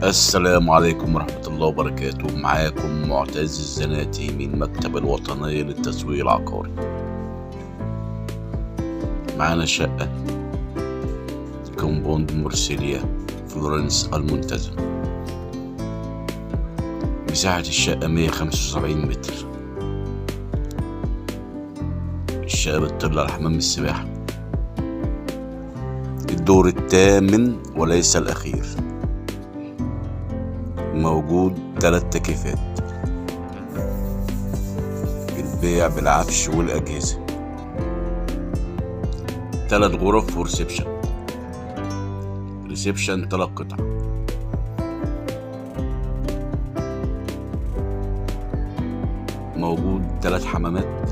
السلام عليكم ورحمة الله وبركاته. معاكم معتز الزناتي من مكتب الوطنية للتسويق العقاري. معانا شقة كومبوند مرسيليا فلورنس المنتزه. مساحة الشقة 175 متر. الشقة بتطل على حمام السباحة، الدور الثامن وليس الأخير. موجود 3 تكييفات. البيع بالعفش والأجهزة. 3 غرف و reception، reception 3 قطع. موجود 3 حمامات.